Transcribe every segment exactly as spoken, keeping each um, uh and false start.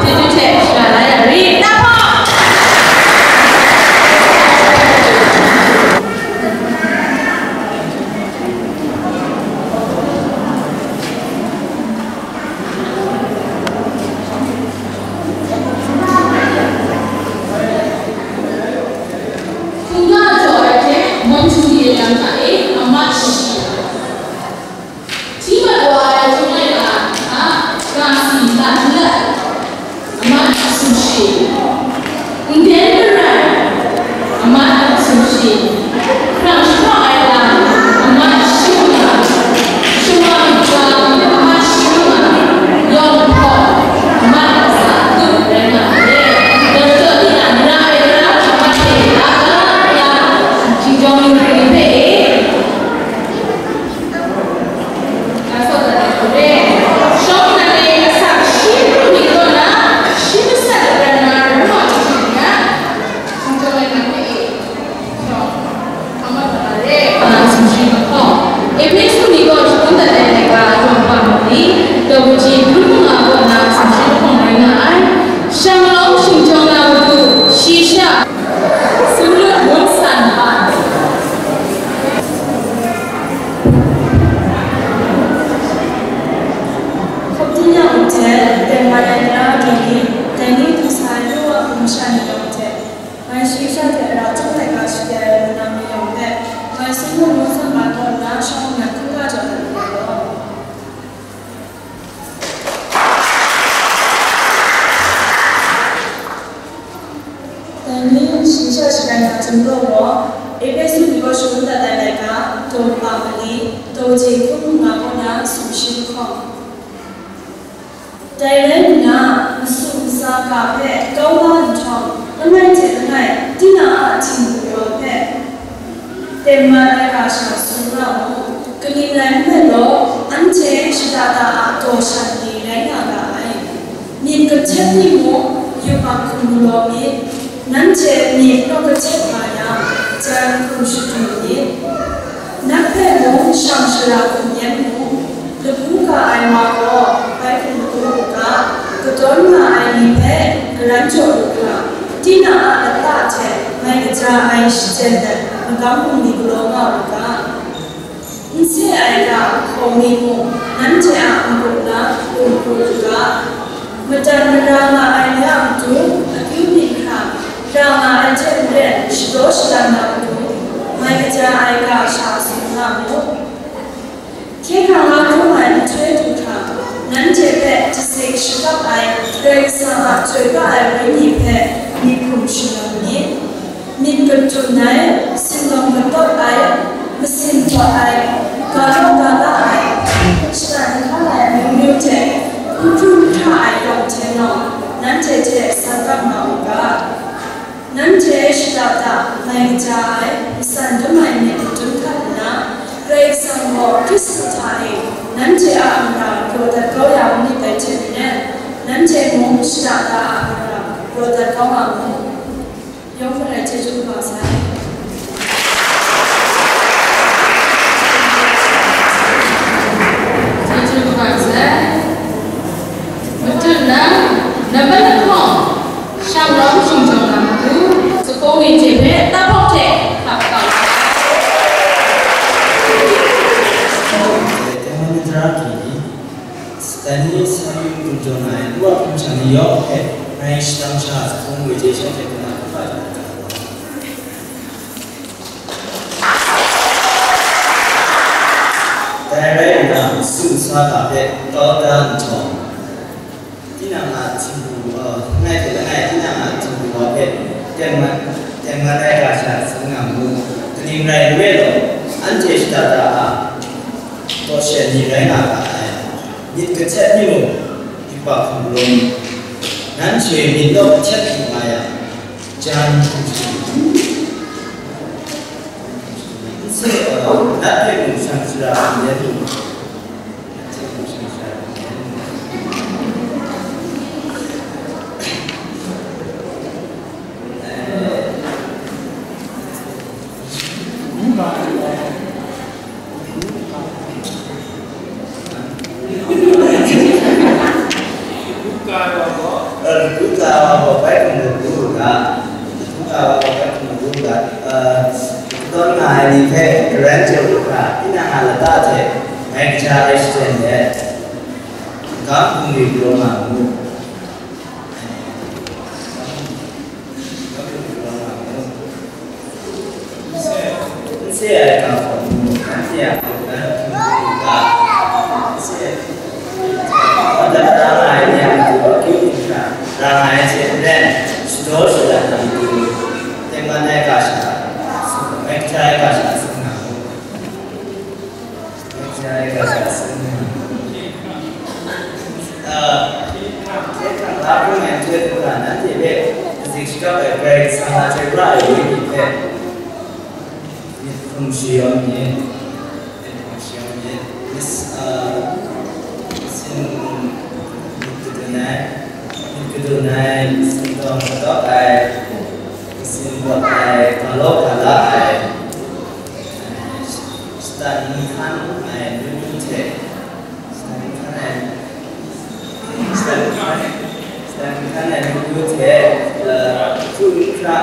Chyeju hte shara la ya rit, na hpaw! Hkungga jaw ai hte, Mawmchu ye lam hta e, amat shashi. Hti mat wa ai hkungga a, a, ga si lat lat, amat sumshi. Nden marai, amat sumshi. Hkrang shapraw ai lam, amat shi nga. Shawa ntsa, amat shi nga. Yawng hpaw, amat sa tup rai nga ai. Dawr jaw di na, na ai ra, amat e, a, a, ya, Xinjiang mung hpe e. Shawng na e asak shi hkrum ni kaw na, shi masat apran na ram wa hte hkrum ya, shawng ai na hpe e, shawng, a mat na re, a na sumshi mahkaw, Ehpesu ni kaw shagun dat ai laika, daw hpa mali, daw kaji hkrum nga kaw na sumshi lahkawng rai nga ai. Shanglawm shingjawng na matu, shi sha, sumlut ngun san hpa. Hkawm tingnyang hte tengman ai tara daw ni, dai ni du sa ai law a hpung masha ni yawng hte, ngai shayi sha hte ra chyum laika shade ai wunang ni yawng hpe, ngai sumnung ngu sumnga tawn nna shawng nnan hkungga jaw dat nngai law. Dai ni shayi sha sharai na chyum law gaw, Ehpesu ni kaw shagun dat ai laika, daw hpa mali, daw kaji hkrum nga kaw na sumshi lahkawng. Dai rai nna, masu masa ga hpe kau la nhtawm, langai hte langai, tinang a htingbu wa hpe, tengman ai ga sha tsun nga mu. Kaning rai nme law, anhte shada da a daw shan ni rai nga ga ai. Myit kahtet ni mung, yubak hkum galaw myit. Nanhte myit naw kahtet nga yang, jan hkum shadu myit. Nat hpe mung shang shara hkum yan mu. Labu ga ai wa gaw, bai hkum latu u ga, kadawn nga ai ni hpe garan jaw lu hkra, tinang a lata hte mai kaja ai shachyen ai magam bungli galaw nga u ga. N se ai ga, hkaw mi mung, nanhte a n-gup na, lung hku lu ga. Madat mara nga ai ni a matu, akyu myit hkra, ra nga ai hte maren, shadaw shadan na matu, mai kaja ai ga sha tsun nga mu. Hkye hkrang la hkrum ai nhtoi du hkra, nanhte hpe jasik shakap ai, Karai Kasang a chyoi pra ai Wenyi hpe myit hkum shangun myit. Myit kadun ai, sindawng katawt ai, masin pawt ai, ga law ga la ai, shatan hkan ai amyu myu hte, n hkrum hkra ai yawng hte nawng, nanhte hte san kap nga u ga. Nanhte shada da, mai kaja ai, matsan dum ai myit madun hkat nna, Karai Kasang gaw Hkristu hta e nanhte a mara raw dat kau ya u myit dai hte maren, nanhte mung shada da a mara raw dat kau nga mu. Yawng hpe rai chyeju kaba sai. Chyeju kaba sai. Matut na, nambat lahkawng, shanglawm shingjawng na matu, sakawng ni hte hpe tahpawk hte hkap kau. Dai ni sa yu dum jaw na ai, nu a hpung hta ni yawng hpe ngai shadang sha, hpung ngwi je sha hte kana hkap kau. Dai rai nna, masu masa ga hpe kau da nhtawm, tinang a htingbu, uh, langai hte langai tinang a htingbu wa hpe tengman, tengman ai ga sha tsun nga mu. Kaning rai nme law, anhte shada da a, daw shan ni rai nga ga ai. Myit kahtet ni mung, yubak hkum galaw ni, nanhte myit naw kahtet hkrum nga yang, jan hkum shangun, n se, uh, nat hpe mung shang shara hkum yan lu, nat hpe mung shang shara hkum yan lu. Luka wa gaw bai hkum lagu u ga, Luka wa gaw bai hkum lagu u ga, uh, katawn nga ai ni hpe garan jaw lu hkra, tinang a lata hte mai kaja ai shaden let, ga hkum yu galaw nga mu. N se ai ga hkum, nanhte a mungdan hkum hkra, n se ai, adat ra nga ai ni a matu akyu hkum hkra ra nga ai hte maren, shadaw shadat ai matu, tengman ai ga sha, mai kaja ai ga sha tsun nga mu. Mai kaja ai ga sha tsun nga mu. Ah, hkye hkrang la hkrum ai nhtoi hkra, nanhte hpe kazik shakap ai Karai Kasang a hte ra ai wenyi hpe myit hkum shayawm myit, myit hkum shayawm myit. Mis-, ah, sin myit kadun ai, myit kadun ai, sin tawng kadawk ai, sin bawt ai, galaw gala ai, shatan hkan ai, myu hte, shatan hkan ai, shatan hkan ai, shatan hkan ai myu hte, eh, hkru n hkra,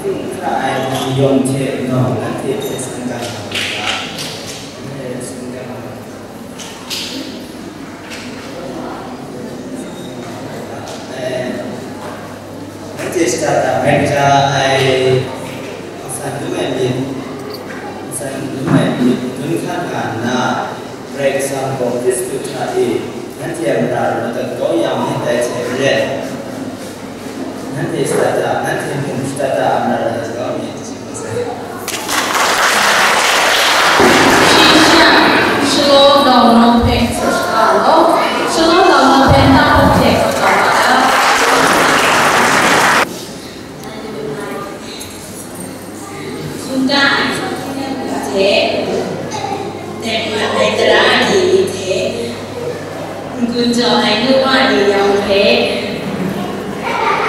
hkru n hkra ai ni yawng hte nawng, nanhte hpe sanggang nga u ga, nanhte hpe sanggang nga u ga. Eh, nanhte shada da mai kaja ai, nsan dum ai myit, nsan dum ai myit, dun hkan nga nna, Karai Kasang gaw Hkristu hta e nanhte a mara madat kau ya myit dai hte maren, nanhte shada da, nanhte mung shada da a mara madat kau myit. Shi shang, Shalom Daw Naw hpe tsun shada law, Shalom Daw Naw hpe nta hkawhkam hte hkawhkam wa ai. Hkungga ai hkawhkam hte, tengman ai tara agyi ni hte, n-gun jaw ai nu wa ni yawng hpe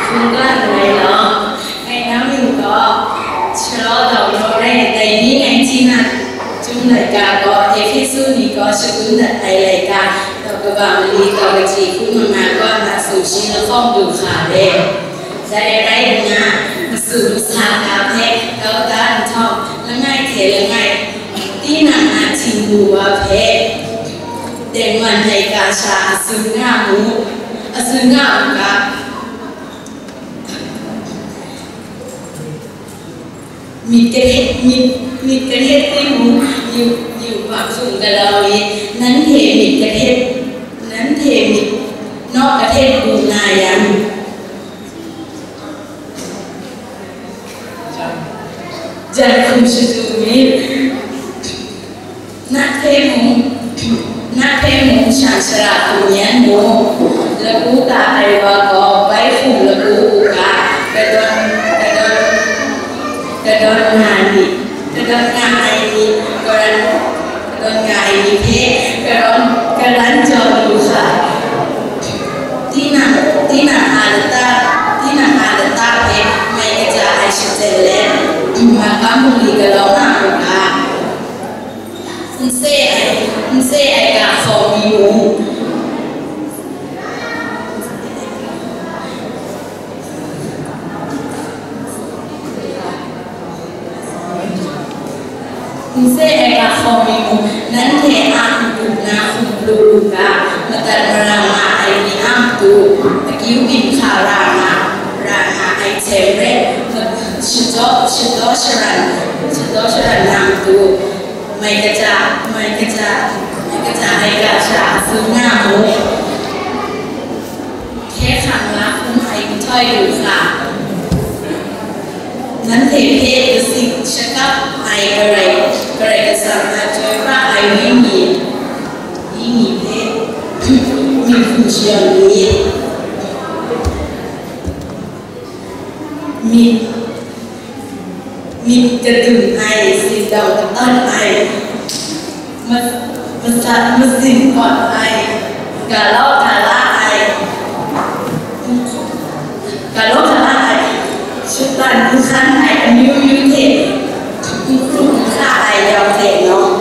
hkungga nngai law, ngai nang mying gaw, Shalom Daw Naw rai ai dai ni ngai hti na, Chyum laika gaw Ehpesu ni gaw shagun dat ai laika, daw kaba mali, daw kachyi hkun manga kaw na sumshi lahkawng du hkra let. Dai rai nna, masu masa ga hpe kau da nhtawm, langai hte langai, tinang a htingbu wa hpe tengman ai ga sha a tsun nga mu, a tsun nga u ga, myit kahtet, myit, myit kahtet timung, yu, yu hpang htung galaw myit, nanhte myit kahtet, nanhte myit nawk kahtet bu nga yang, jan hkum shadu myit. Na hpe mung, na hpe mung shang shara hkum yan mu. Lagu ga ai wa gaw bai hkum lagu u ga, kadawn, kadawn, kadawn nga ni, kadawn nga ai ni, kadawn, kadawn nga ai ni hpe karawn, karan jaw lu hkra. Tinang, tinang a lata, tinang a lata hpe mai kaja ai shaten let, makam bungli galaw nga u ga. N se ai, n se ai ga hkawng mi mung, n se ai ga hkawng mi mung, nanhte a n-gup na hkum pru u ga, madat mara nga ai ni a matu, akyu byin hkra ra nga, ra nga ai hte maren, shadaw, shadaw sharan, shadaw sharan na matu, mai kaja, mai kaja, mai kaja ai ga sha a tsun nga mu. Hkye hkrang la hkrum ai nhtoi lu hkra, nanhte hpe lasing shakap ai Karai, Karai Kasang a chyoi pra ai wenyi, wenyi hpe myit hkum shayawm myit. Myit, myit kadun ai, sindawng katawn ai, ma-, masa-, masin kawt ai, galaw gala ai, galaw gala ai, shatan n hkan ai amyu myu hte n hkru n hkra ai yawng hte nawng,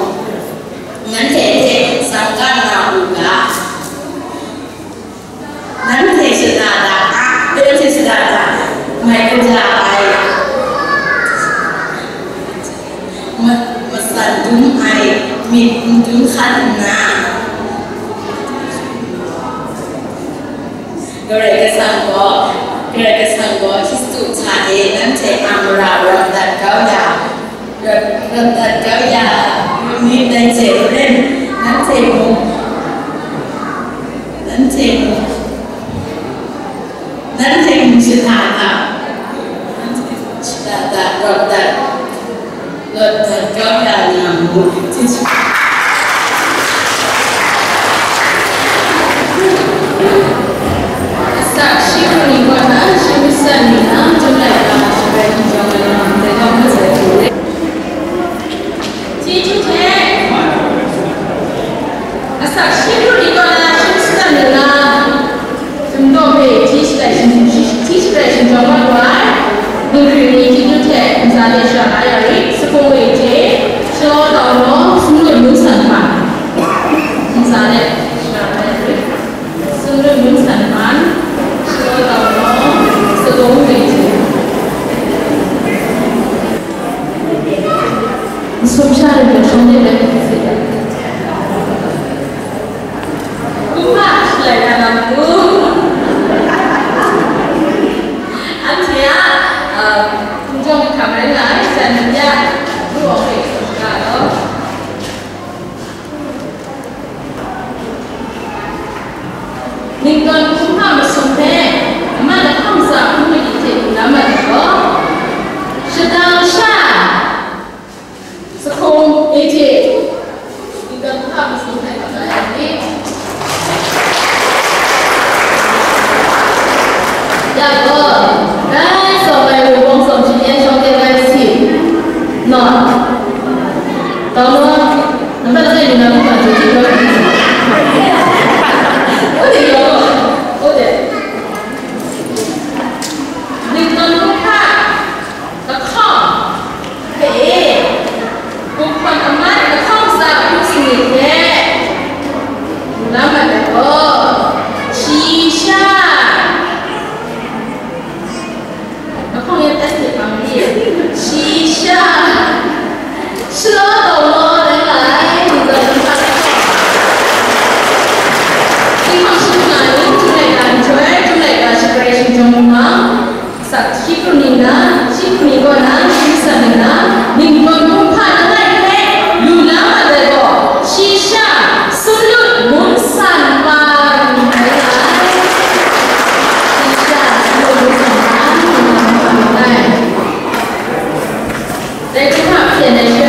nanhte hte sanggang nga u ga. Nanhte shada da a, Mai kaja ai, ma-, matsan dum ai myit n dum hkan nna, Karai Kasang gaw, Karai Kasang gaw Hkristu hta e nanhte a mara rawt dat kau ya, rawt, rawt dat kau ya, myit dai hte maren, nanhte mung, nanhte mung, nanhte mung shada da, shada da, rawt dat, rawt dat kau ya nga mu. Asak shi hkru ni kaw na, shi matsan ni na, Chyum laika shabai hkinjawng ai lam dai gaw matsan hkru re. Chyeju hte, asak shi hkru ni kaw na, shi matsan ni na, Chyum daw hpe hti shatai shin-, hti shatai shingjawng mat wa ai, dinghpring ni chyeju hte ntsa de shara ya rit, Sakung e hte, Shalaw Tau Naw, Sumlut Mun San Hpan. Ntsa de shara ya rit. Sumlut Mun San Hpan, Shalaw Tau Naw, Sakung e hte. Nsum sha rai hpe shawng de rai hpe hte. Kumhpa shalai na lam tu. Anhte a, um, hkinjawng hkam rai nga ai, shan ni a, ru awng hpe hkam ga law. Ningtawng kumhpa masum hpe, aman ahkang ntsa hpung mali hte lu na mat ai gaw, shadang sha, Sakung e hte, Ningtawng kumhpa masum hpe mat na yang ni. Ya gaw, dai tsawm ai wunpawng tsawm shi yen shawng de rai si. Naw. Tau naw, nambat langai mi na kumhpa hte hte rawt ai. Ode gaw, ode. Ningtawng kumhpa, lahkawng hpe e, kumhpawn aman lahkawng ntsa hpung singlik hte, lu na mat ai gaw, shi sha, lahkawng yan S hte hpang ri, shi sha, Shalaw Tau Naw rai nga ai, Ningtawng kumhpa lahkawng. Hpang shi nga ai, Chyum laika nhtoi, Chyum laika shabai shingjawng ai lam, Asak shi hkru ni na, shi hkru ni kaw na, shi matsan ni na, Ningtawng kumhpa langai hpe lu na mat ai gaw, shi sha, Sumlut Mun San Hpan rai nga ai. Shi sha, Sumlut Mun San Hpan, Ningtawng kumhpa langai. Dai kumhpa hpyen ai she